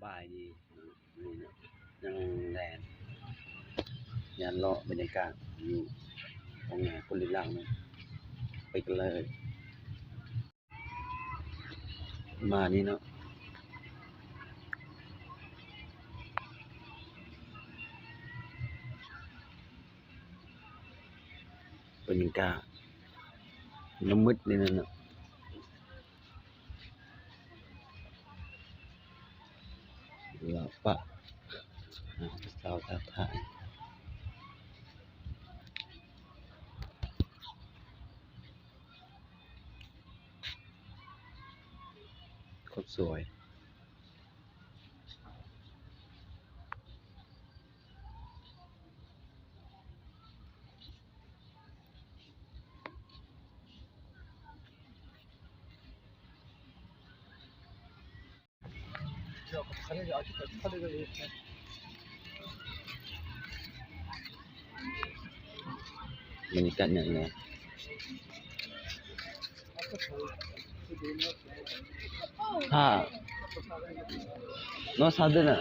ສະບາຍດີເນາະ ມື້ນີ້ເນາະ ຍັງແລ່ນ ຍ່າງເລາະບັນຍາກາດຢູ່ໂຮງງານປຸລິລາວເນາະ ໄປກັນເລີຍ ປະມານນີ້ເນາະ. ບັນຍາກາດ ຍັງມືດນີ້ນະເນາະ ລາວປະ ອ່າ ສາວທ້າທາຍ ຄົນສວຍ. ບັນຍາກາດຫຍັງແດ່? ຫາ ເນາະ ຊາວເດືອນນະ.